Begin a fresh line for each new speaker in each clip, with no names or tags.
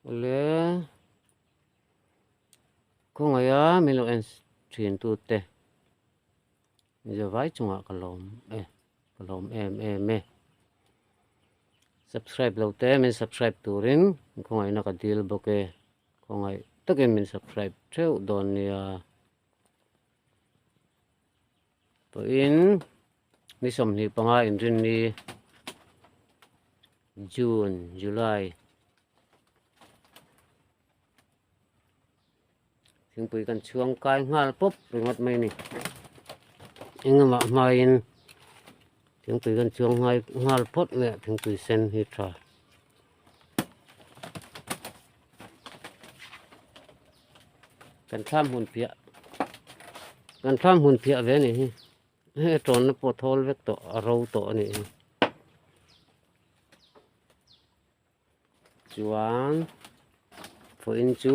Awle khawngaih a min lo en thin tu te Mizo vai chungah ka lawm e ka lawm em em e subscribe lo te min subscribe turin khawngaihna ka dil bawk e khawngaih takin min subscribe theuh dawn nia pawhin ni 25 inrinni June July Thingpui kan chhuang kai nghal pawp ringawt mai a ni. Engemaw hmain thingpui kan chhuang nghal nghal phawt mai a thingpui sen hi tha. Kan thlam hun piah kan thlam hun piah ve a ni hi. Hei a tawnna pawh thawl vek tawh a ro tawh a nih hi. Chuan vawiin chu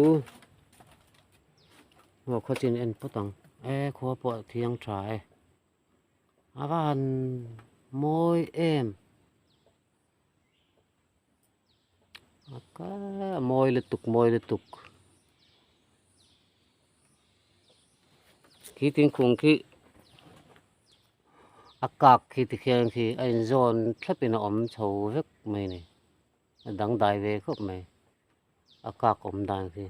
aw khaw chin en phawt ang e khua pawh a thiang tha e a va han mawi em a mawi lutuk mawi lutuk khi thingkung khi a kak khi tikhian khi a inzawn thlap in a awm chho vek mai a ni a dangdai ve khawp mai a kak awm dan khi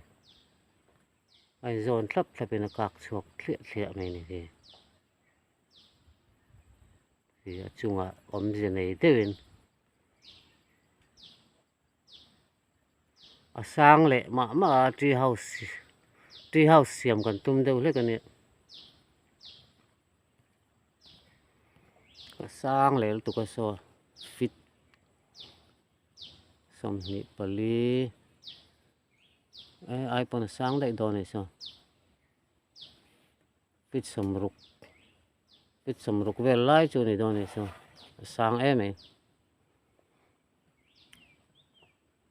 a inzawn thlap thlap in a kak chhuak thliah thliah mai a ni khi khi a chungah awmze nei deuhin a sang leh mah mah a tree house tree house siam kan tum deuh hlek a nia a sang leh lutuk a saw fit 24 eh ai pawn a sang daih dawn a ni saw fit 60 fit 60 vel lai chu a ni dawn a ni saw a sang em mai.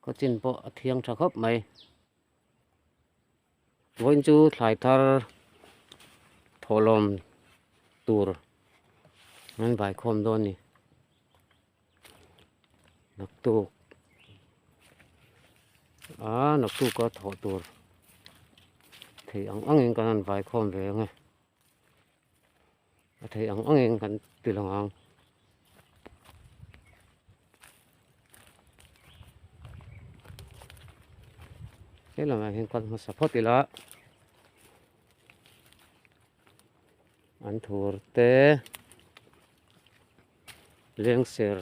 Khawchin pawh a thiang tha khawp mai. Vawiin chu thlai thar thawhlawm tur an vai khawm dawn a ni. Naktuk a naktuk a thawh tur theih ang angin kan han vai khawm ve ang e. A theih ang angin kan ti lang ang. He lamah hian kal hmasa phawt ila an thur te lengser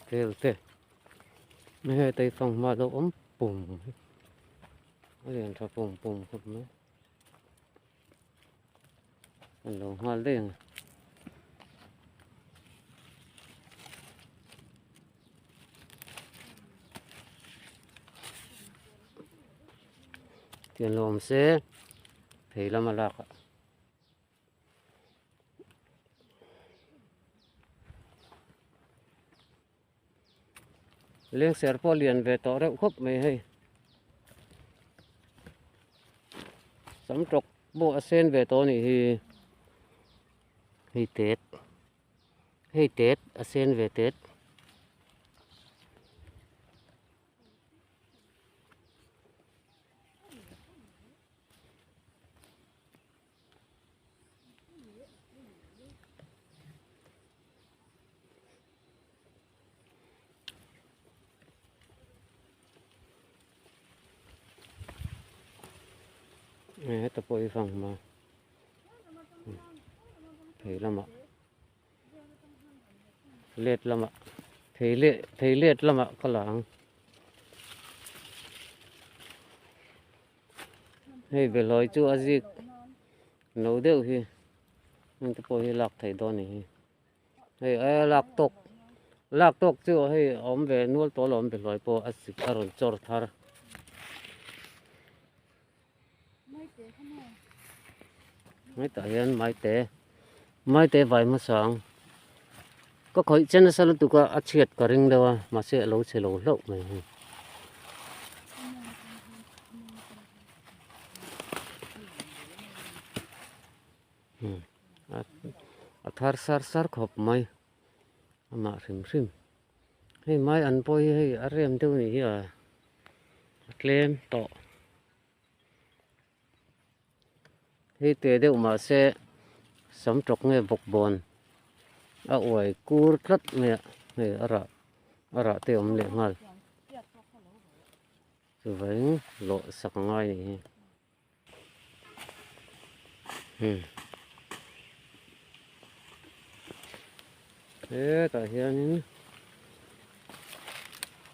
vel te hei tei fanghma lo awm pum a lian tha pum pum khawp mai. An lo nghal daih ang. Tian lo awm se phei lama lak ah. Lengser pawh lian ve tawh reuh khawp mai hei. Sam tawk pawh a sen ve tawh a nih hi. Hei tet hei tet a sen ve tet. Heta pawh hi fanghma phei lamah let lamah phei leh phei let lamah ka la ang hei behlawi chu a zik no deuh hi heng te pawh hi lak theih dawn a ni hi. Hei a lak tawk lak tawk chu hei a awm ve nual tawh lo awm ve hluai pawh a sik a rawn chawr thar. Hetah hian maite maite vai hmasa ang ka khawih che nasa lutuk a a chhiat ka ring deuh a mahse a lo chhe lo hlauh mai hei. A thar sar sar khawp mai amah hrim hrim hei mai an pawh hi hei a rem deuh a nih hi a. a tlem tawh. Hei te deuh mahse sam tawk nge bawk bawn a uai kur tlat mai a hei a rah a rah te a awm leh nghal chuvangin lawh sak a ngai a nih hi hmm hetah hianin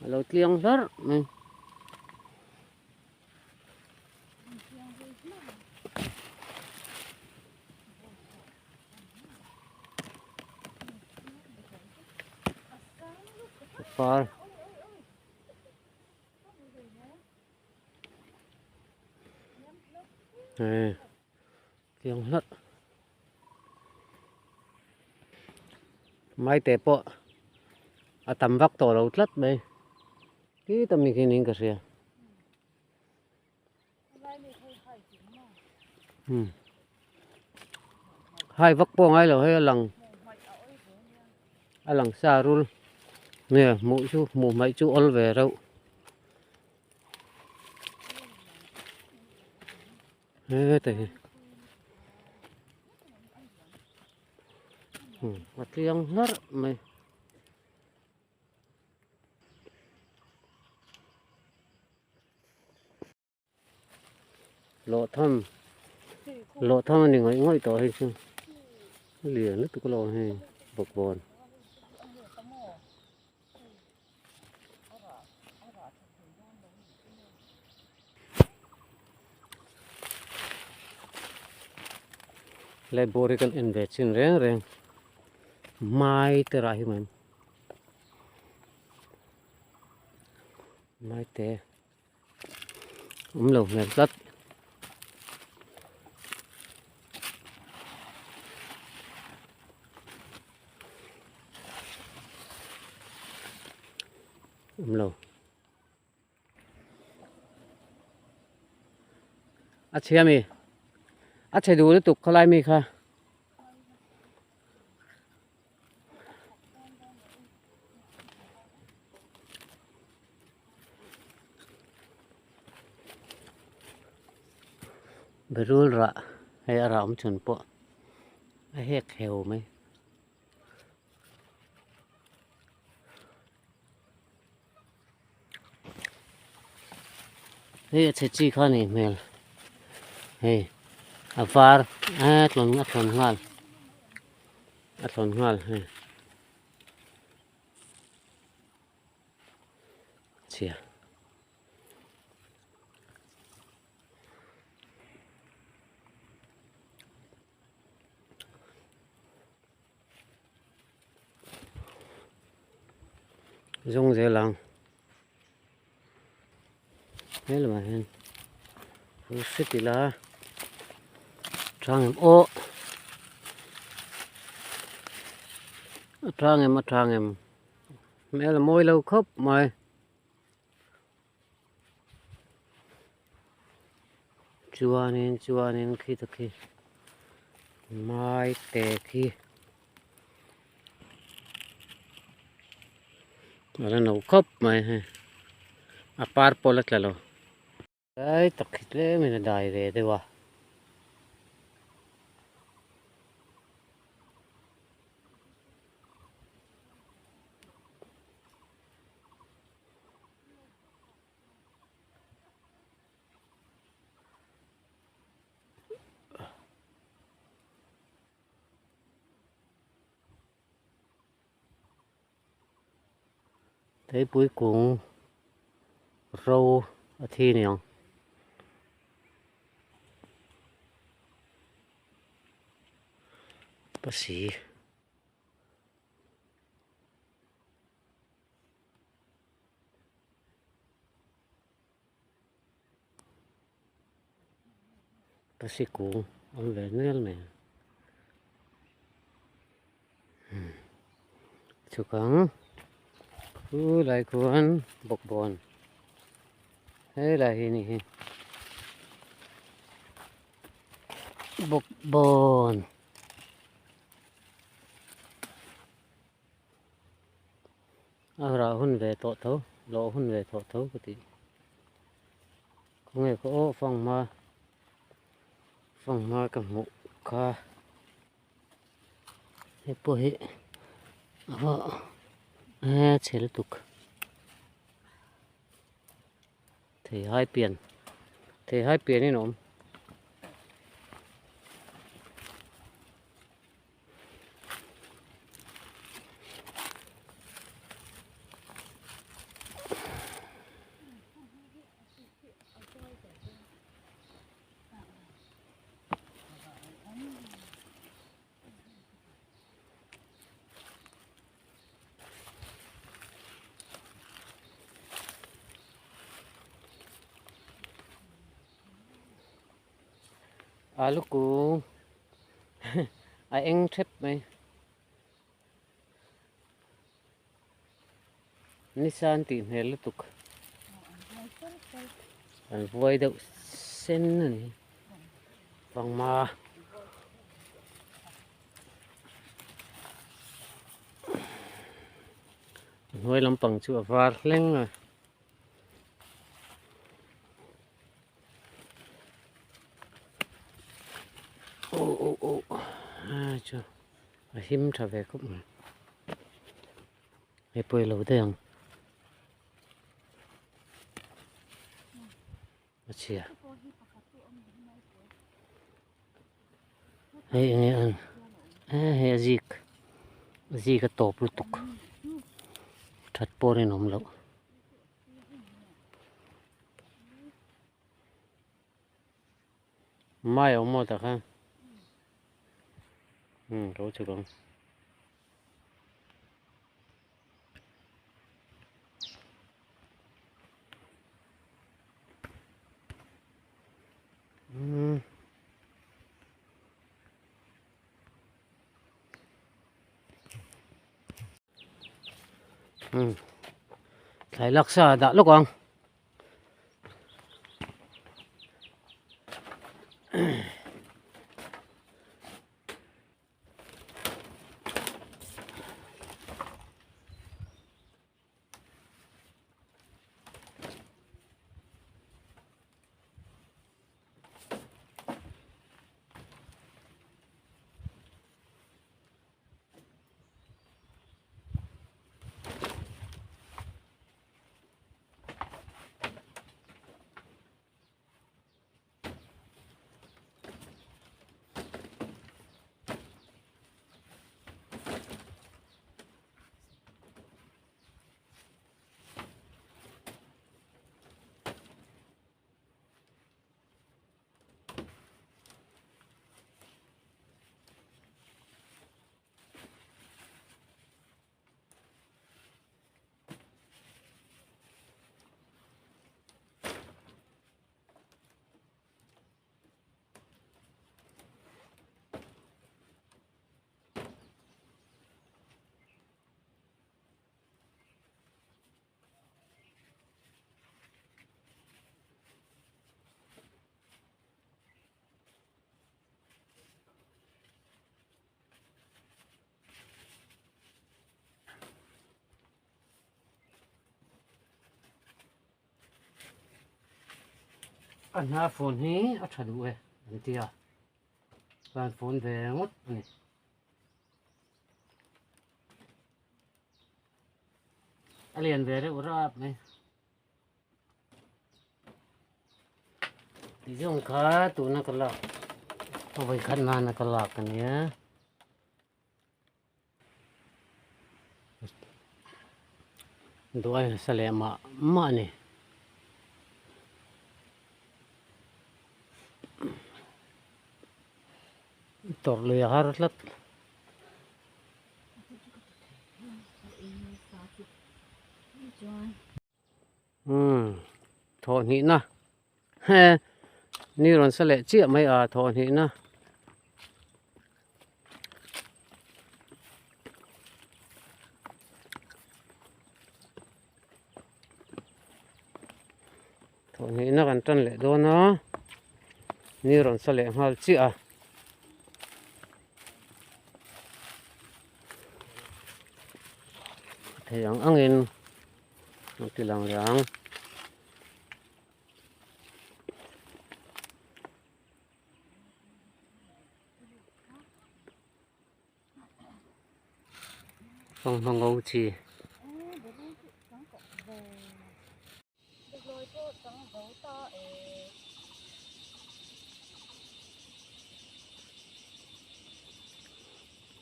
a lo tliang hlarh mai. Par hei tiang hlat maite pawh a tam vak tawh lo tlat mai. Khi ta mi khi niin ka hria. Hmm. Hai vak pawh ngai lo hei a lang a lang sa rul nge hmuh chu hmuh hmaih chu awl ve reuh. Heta hi a tliang hlarh mai. Lawh tham lawh tham a ni ngawih ngawih tawh hei chu a lian lutuk alawm hei bawkbawn. Library kan en ve chin reng reng mai te rah hi mai mai te awm lo hmel tlat. Awm lo. A chhia mi a chhe duh lutuk khawlai mi kha. Berul rah hei a rah awm chhun pawh a hek heu mai. Hei a chhe chi kha a nih hmel hei a var a tlawn a tlawn nghal a tlawn nghal hei chhia. Zawng zel ang he lamah hian thu hret ila tang em aw a tang em a tang em hmel a mawi lo khawp mai. Chuanin chuanin khi te khi mai te khi a la no khawp mai hei a par pawh la tla lo lai tak khi tlem in a dai ve deuh a. Theipui kung ro a thi niang. Pasi. Pasi kung awm ve nual mai a chhuk ang chu lai khuan bawkbawn helai hi ni hi bawkbawn. A rah hun ve tawh tho, lawh hun ve tawh tho ka ti. Khawnge ka aw fanghma fanghma ka hmuh kha hei pawh hi a va chhe lutuk theihai pian theihai pian in a awm. Alu kung a eng thep mai nisan tih hmel lutuk an vuai deuh sen a ni pangma hnuai lampang chu a var hleng a. Aw aw aw a chu a him tha ve khawp mai hei pawh ilo daih ang a chhia hei enge an hei a zik a zik a tawp lutuk that pawh a rinawm loh. Mai a awm maw tak a umm ka lo chhuk ang. Umm. Umm thlai laksa a dah lawk ang. A hna phone hi a tha duh e an ti a chuan phone ve ngawt a ni. A lian ve reuh rap mai. Tizawng kha tuna ka lak a vawikhat nana ka lak a nia. Duai nasa leh mah mah a ni. Tawrh lui a har tlat. Umm thawh hnihna he ni rawn sa leh chiah mai a thawh hnihna. Thawh hnihna kan tan leh dawn a ni rawn sa leh nghal chiah a. Thei ang angin an ti lang leh ang. Fanghma ngo chi.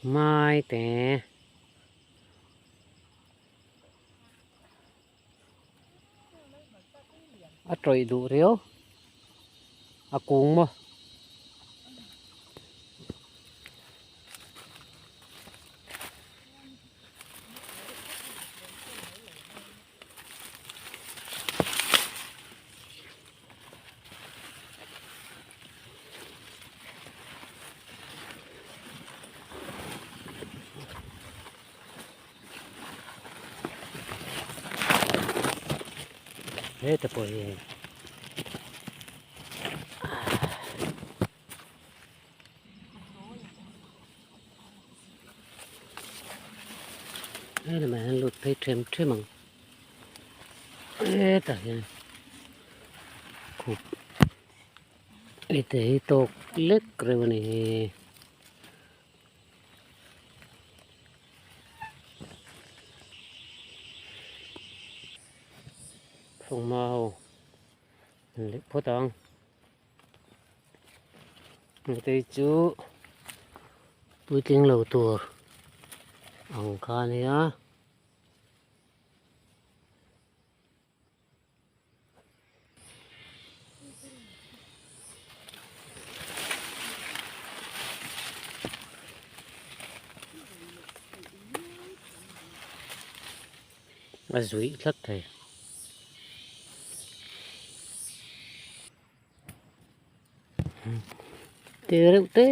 Mai te. A tawih duh riau a kung maw. Heta pawh hi He lamah hian lut phei them them ang hetah hian khup ite hi tawk lek reuh a ni hi. Fanghma ho an leh phawt ang. Hengte chu puitling lo tur ang kha a nia. A zuih tlat thei. Te reuh te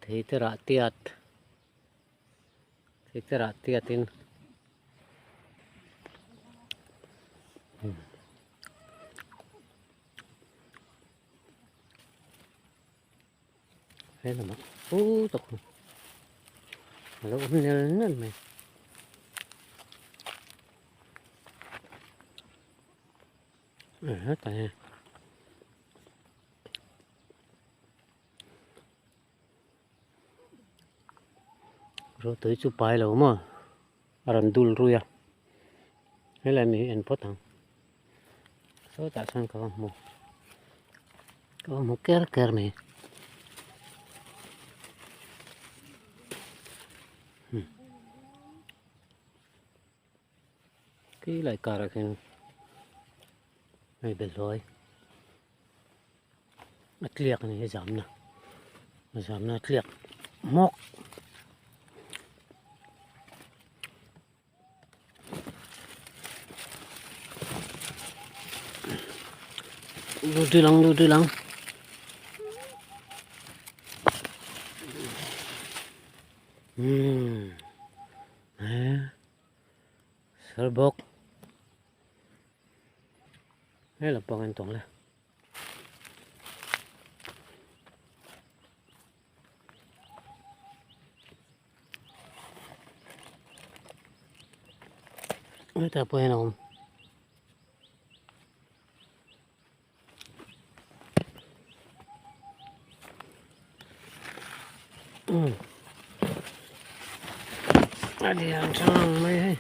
thei te rah tiat thei te rah tiat in he lamah pu tak a lo awm nel nel mai. Hetah hian rawtui chu pai lo maw a rawn dul rui a helai mi hi en phawt ang sawtah sawn ka va hmu ka va hmu ker ker mai. Khi lai karah khian hei behlawi a tliak a ni hi zamna zamna a tliak hmawk lu dil ang lu dil ang. Umm. Sir bawk hei lam pawh a en tawng le hetah pawh hian a awm. A lian tang mai hei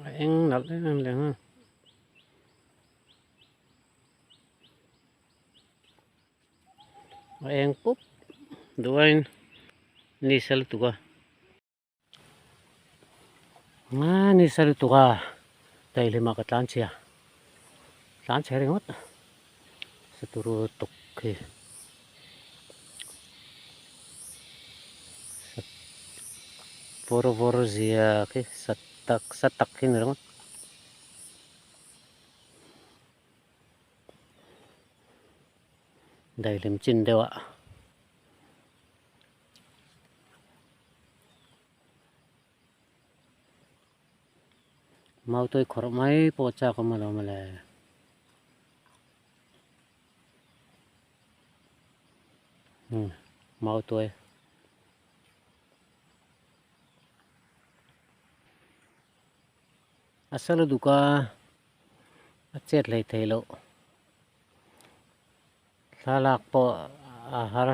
a eng nalh em em leh nghal a eng pup duain ni sa lutuk a. Nga ni sa lutuk a daihlim ah ka tlan chhia tlan chhe ringawt sa turu tuk khi sa vawr vawr zia khi sa tak sa tak khi ni ringawt. Daihlim chin deuh ah. Mautui khawrh mai pawh chak awm alawm mawle. Hmm mautui. A sal a duk a a chet hlei thei loh. Thlalak pawh a har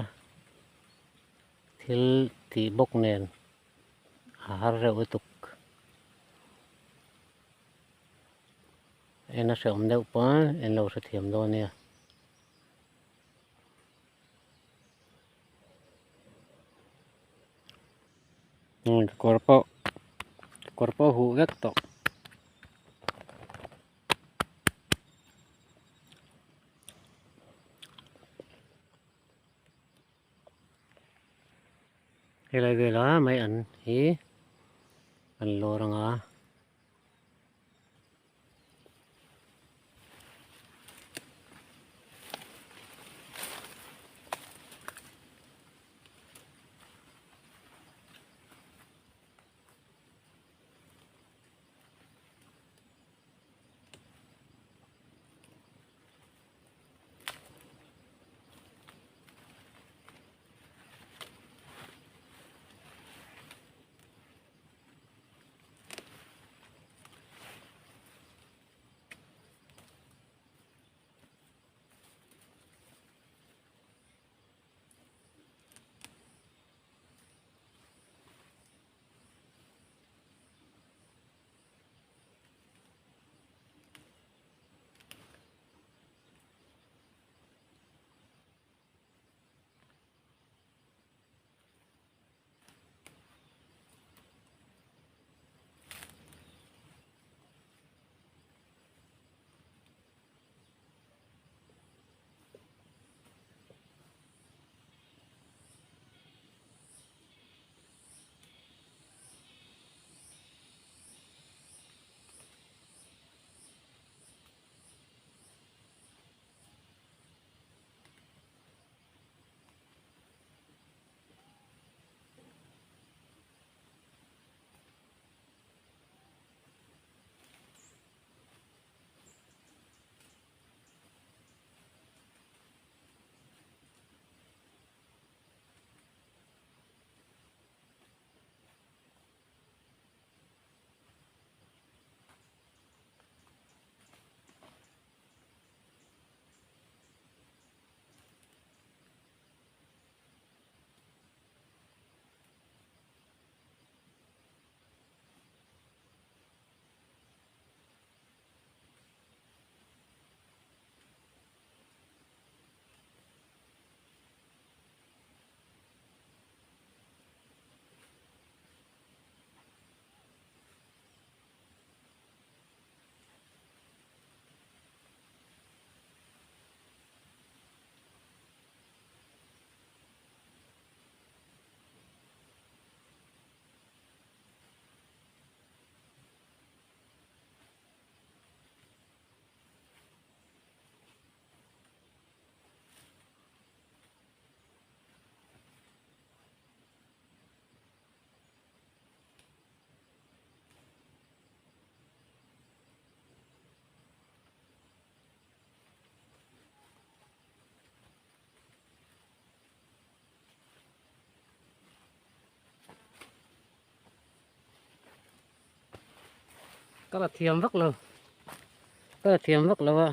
thil tih bawk nen a har reuh lutuk. En a hrehawm deuh pawn en lo hrethiam dawn nia. Kawr pawh kawr pawh huh vek tawh. Helai vela mai an hi an lawr anga. Ka la thiam vak lo ka la thiam vak lo a.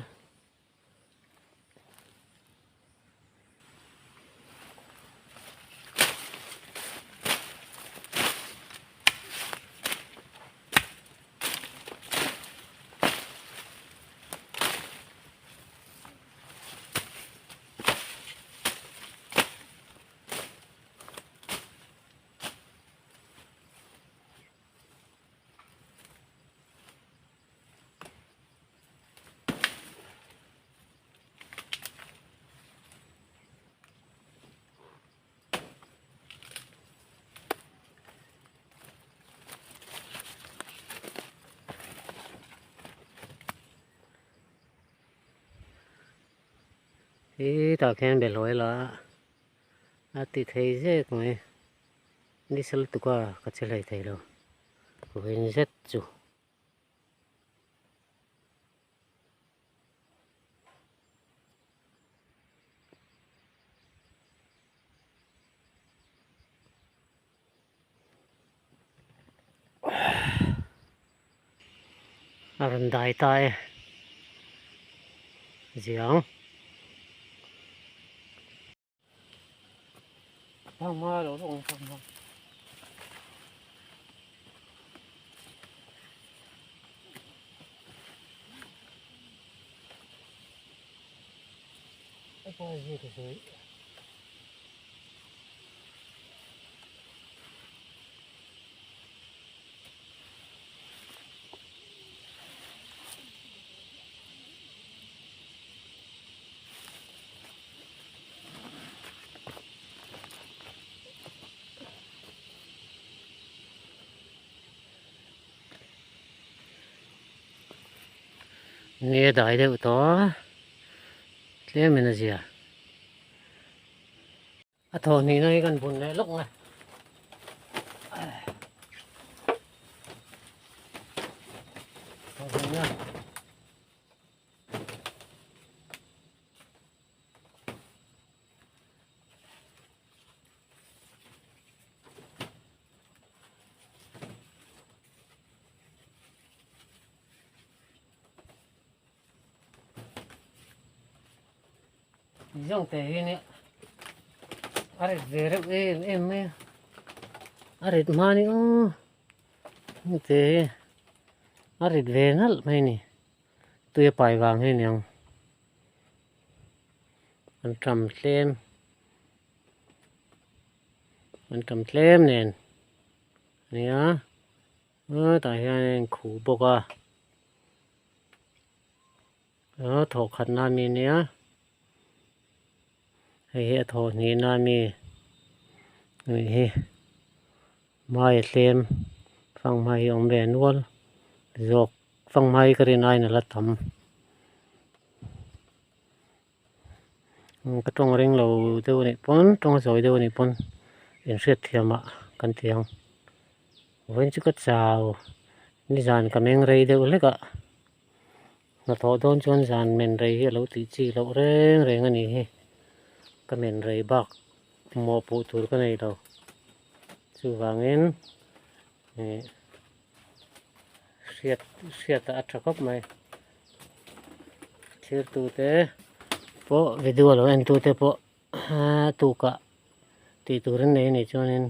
Hetah khian behlawi la a ti thei zek mai nisa lutuk a ka che hlei thei lo vawiin zet chu. A rawn dai ta e ziang. Fanghma lo lawk ang fanghma. Nge dai deuh tawh tlem in a zia a thawh hnihna hi kan bun leh lawk nge. Thawh hnihna. Zawng te hi nia a rit ve reuh em em mai a a rit hma ni aw te hi a rit ve nalh mai a ni tui a pai vang hi a niang an tam tlem an tam tlem nen nia tah hian a inkhuh bawk a. A thawh khatna ami ania hei hi a thawh hnihna ami anih hi hmai a tlem fanghma hi a awm ve nual zawk fanghma hi ka rin aiin a la tam ka tawng ring lo deuh anih pawn tawng a zawi deuh anih pawn inhriat thiam ah kan ti ang vawiin chu ka chau nizan ka meng rei deuh hlek a. Hnathawh dawn chuan zan men rei hi a lo tih chi loh reng reng a ni hi. Ka men rei bak mawhpuh tur ka nei lo. Chuvangin ih hriat hriat a tha khawp mai. Thirtute pawh video lo entute pawh tukah tih tur an nei a nih chuanin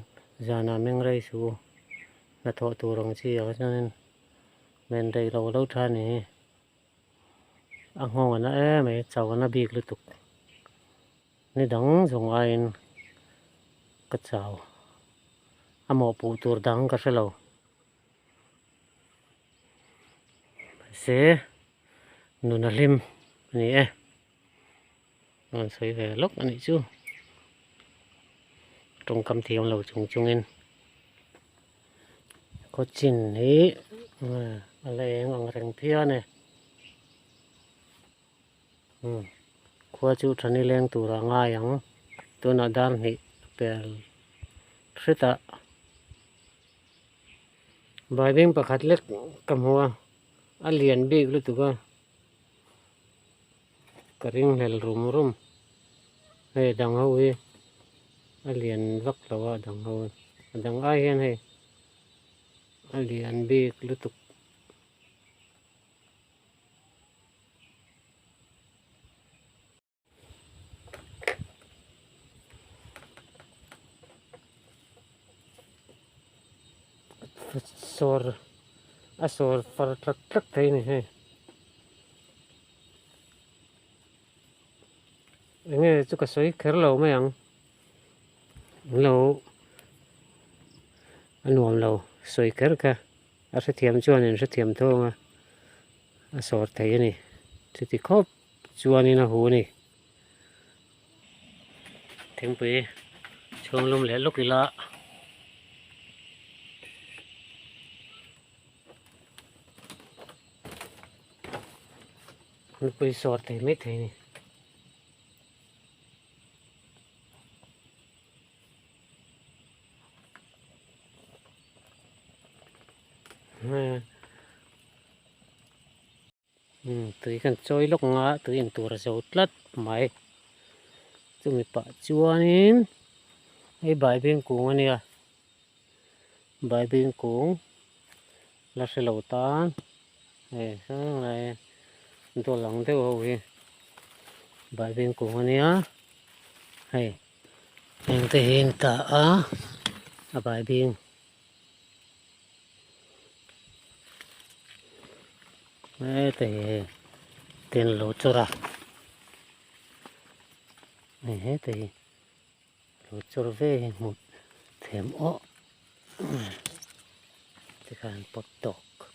zanah meng rei suh u. Hnathawh tur ang chi ah chuanin. Men rei lo lo tha ni hi a nghawng a na em mai chau a na bik lutuk ni dang zawng aiin ka chau a mawhpuh tur dang ka hre lo mahse nun a hlim a ni e a rawn sawi ve lawk a nih chu tawngkam thiam lo chung chungin. Khawchin hi a la eng ang reng phian e khua chu tha ni leng turah a ngai ang tunah dar hnih pel hretah baibing pakhat lek ka hmu a a lian bik lutuk a ka ringhlel rum rum hei dang ho hi a lian vak lo a dang ho a dang ai hian hei a lian bik lutuk. Sawr a sawr far tlak tlak thei a ni hei enge chu ka sawi kher lo mai ang an lo a nuam lo sawi kher kha a hrethiam chuan in hrethiam thung a a sawr thei a ni chuti khawp chuanin a hu a ni. Thingpui chhung lum leh lawk ila nupui sawr thei mai thei a ni. Tui kan chawi lawk ang a tui in tur a zo tlat mai chumi pah chuanin hei baibing kung a nia baibing kung la hre lo tan hei hrang lai dawl ang deuh ho hi baibing kung a nia hei. Heng te hi an ta a, a baibing. Heta hi hei ten lo chawr a, hei heta hi lo chawr ve hi hmuh thiam awh tikhan pawt dawk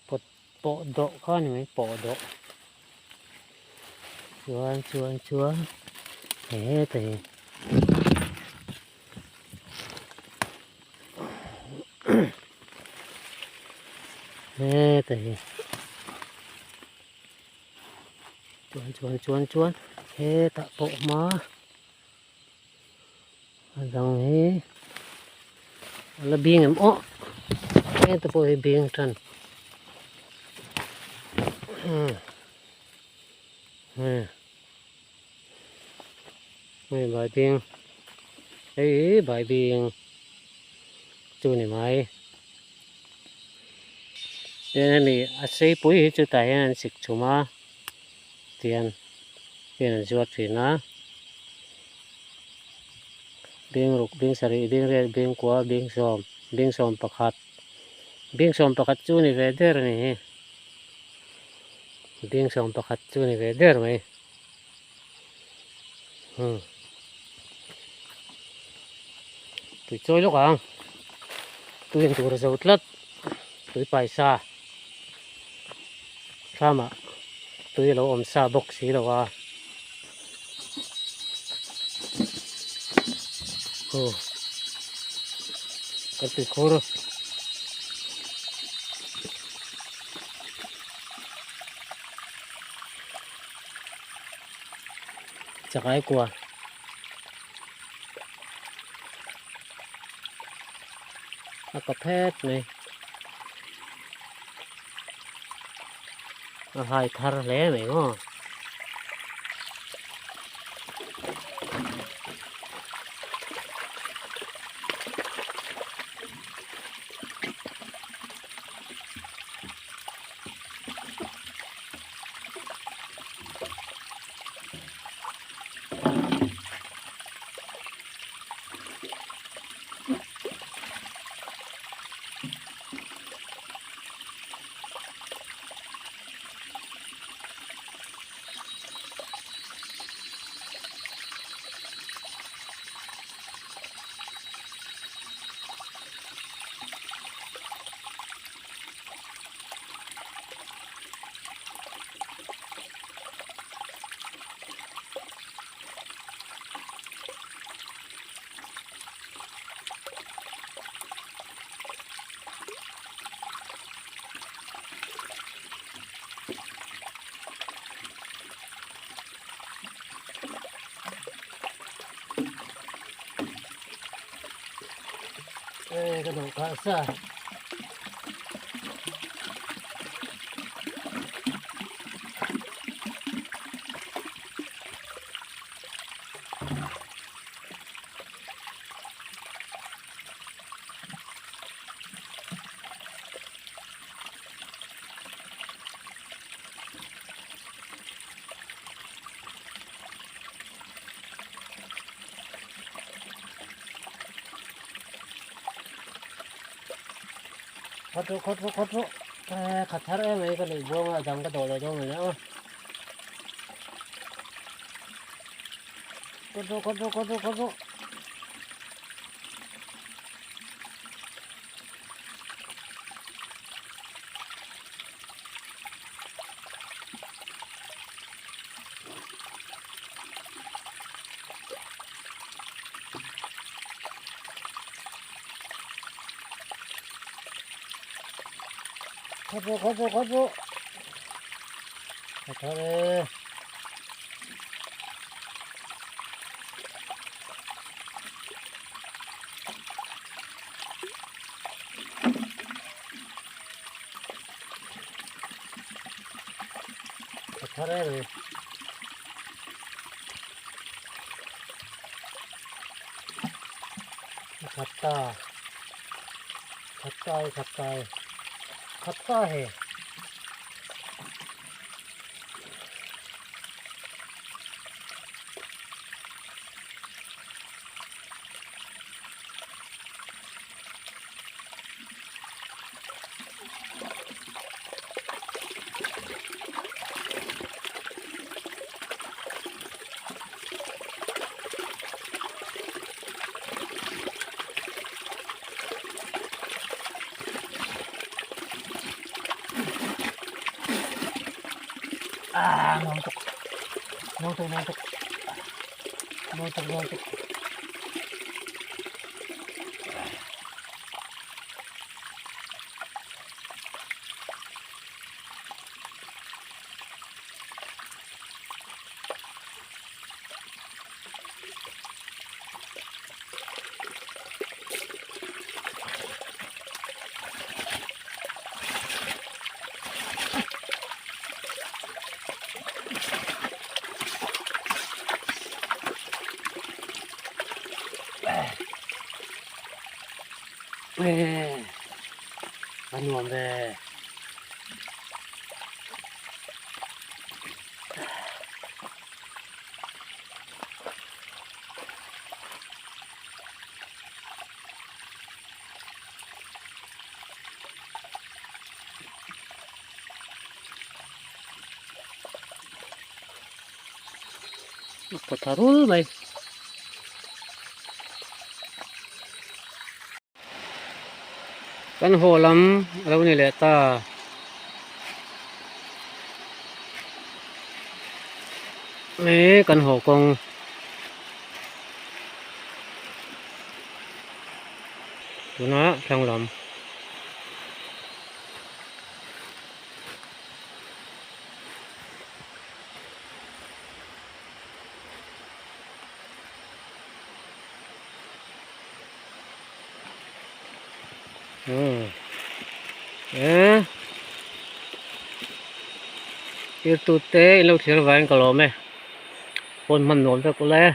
pawt pawh dawh kha a ni mai pawh dawh chuan chuan chuan hei heta hi. Heta hi chuan chuan chuan chuan hetah pawh hma a dang hi a la bing em aw heta pawh hi bing tan umm. Hei baibing hei hi baibing chu ni mai tin hemi a seipui hi chu tah hian an sik chhum a tian tian an zuar thin a bing ruk bing sarih bing riat bing kua bing sawm bing sawm pakhat bing sawm pakhat chu ni ve der a ni hi bing sawm pakhat chu ni ve der mai. Tui chawi lawk ang tui in tur a zo tlat tui paisa thlamah tui a lo awm sa bawk si lo a aw kan tuikhur. Chakai kua a ka phet mai a hai thar hle mai maw. Ka duh kha sa. Khawt rawh khawt rawh khawt rawh khat thar em mai ka neih buang a dang ka dawh leh dawn mai a khawt rawh khawt rawh khawt rawh khawt rawh. Khawt rawh khawt rawh khawt rawh a thar e. A thar em mai. Khat ta khat ta e khat ta e khat ta he. Ah nuam tuk nuam tuk nuam tuk nuam tuk nuam tuk. A nuam ve. A tha rul mai. Kan haw lam a lo ni leh ta. Mai kan haw kawng. Tunah thlang lam. Eee thil tute in lo thlir vangin ka lawm e phone hman nuam vek ula e.